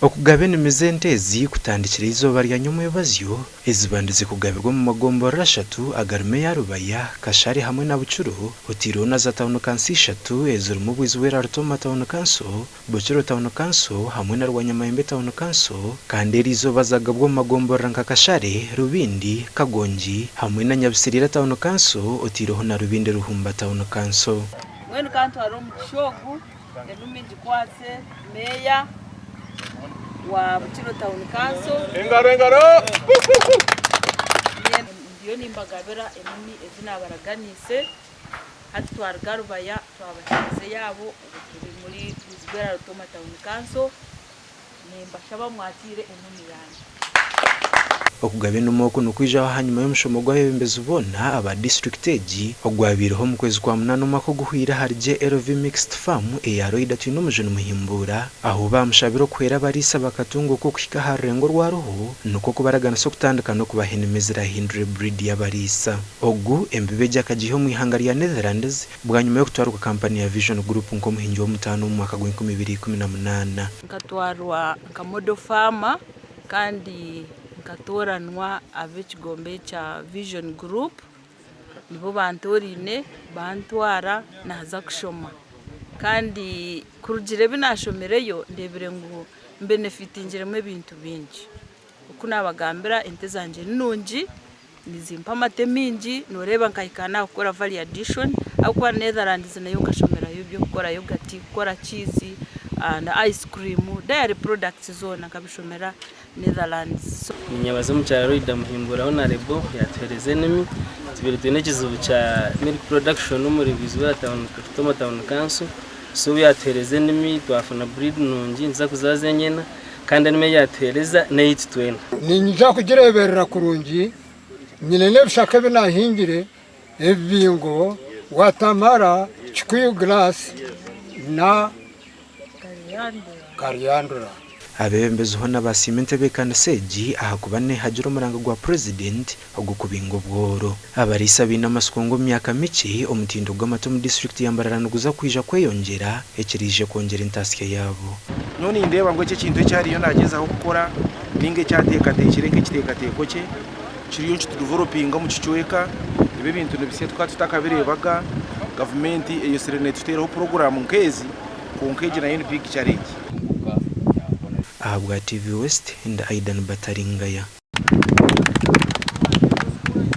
Okugaba enimi z'ente ezi kutandikire eizooba rya nyomwebazyo, ezibandize kugabirwa omu magomborora ashatu agarimu eya Rubaya, Kashare hamwe na Bukiro, oteireho na za tauni kanso ishatu ezirimu Bwizibwera Rutooma Tauni Kanso, Bukiro Tauni Kanso hamwe na Rwanyamayembe Tauni Kanso kandi eriizooba zagabwa omu magomborora nka Kashare, Rubindi, Kagongi hamwe na Nyabisiriira Tauni Kanso oteireho na Rubindi Ruhumba Tauni Kanso. Mbwenu ka ntware omugisha ogu enumi ngikwatse meeya wa Bukiro Town Council. Engaro engaro! Ndiyo nimbagabira enumi ezi naabaraganiise. Hati twaruga Rubaya twabaheereza eyaabo, obu turi muri Bwizibwera Rutooma Town Council. Nimbashaba mwakiire enumi yangye. Okugaba enumi oku nikwijaho ahanyima y'omushomo gw'abeebembezi boona aba disiturikiti egi ogwabaireho omu kwezi kwa munaana omwaka oguhweire ahari JLV Mixed Farm eya Loida Twinomujuni Muhimbuura ahu baamushabire okuhwera abariisa bakatunguuka okuhika aha rurengo oru ariho nikwo kubaraganisa okutandika n'okubaha enimi ezirahindure breed y'abariisa. Ogu embibo egi akagiiha omu ihanga rya Netherlands Bwanyima y'okutwarwa kampani ya Vision Group nk'omuhingi w'omutaano omu mwaka gw'enkumi ibiri 18. Nkatwarwa nka model farmer kandi nkatooranwa ab'ekigombe kya Vision Group nibo bantooraine bantwara naaza kushoma kandi kurugiirira ebi naashomireyo ndeebire ngu mbenefitingiremu ebintu bingi. Oku naabagambira ente zangye ni nungi. Nizimpa amate maingi noreeba nkahika naha kukora value addition ahabw'okuba Netherlands nayo nkashomerayo eby'okukora yogati, kukora cheese na ice cream, dairy products zoona nkabishomera Netherlands. Ninyebaza omukyara Loida Muhimbura Honarebo yatuhereza enimi. Tubaire twine ekizibu kya milk production omuri Bwizibwera town Rutoma town council so obu yatuhereza enimi twafuna breed nungi nituza kuzaaza enyena. Kandi enimi ei yaatuheereza n'eyaitu twena. Niinyija kugireeberera kurungi, nyine n'ebishaka ebi naahingire, ebibingo, watamara, kikuyu grass na kariyandura. Abeebembezi hoona baasiima entebeekanisa egi ahakuba neehagira omuranga gwa Purezidenti ogw'okubinga obworo. Abariisa baine amatsiko ngu omu myaka mikye, omutindo gw'amata omu disiturikiti ya Mbarara niguza kwija kweyongyera, ekiraije kwongyera entaasya yaabo. Nyowe nindeeba ngu eki ekintu eki ariyo nagyezaho kukora ninga eki ateekateekire nk'ekiteekateeko kye kiriyo nikitudevelopinga omu kicweka. Ebi ebintu nibisya tukaba tutakabireebaga. Gavumenti eyetsire neetuteeraho puroguraamu nk'ezi kwonka egi nayo ni big challenge. Ahabwa TV West, ndi Aidan Bataringaya.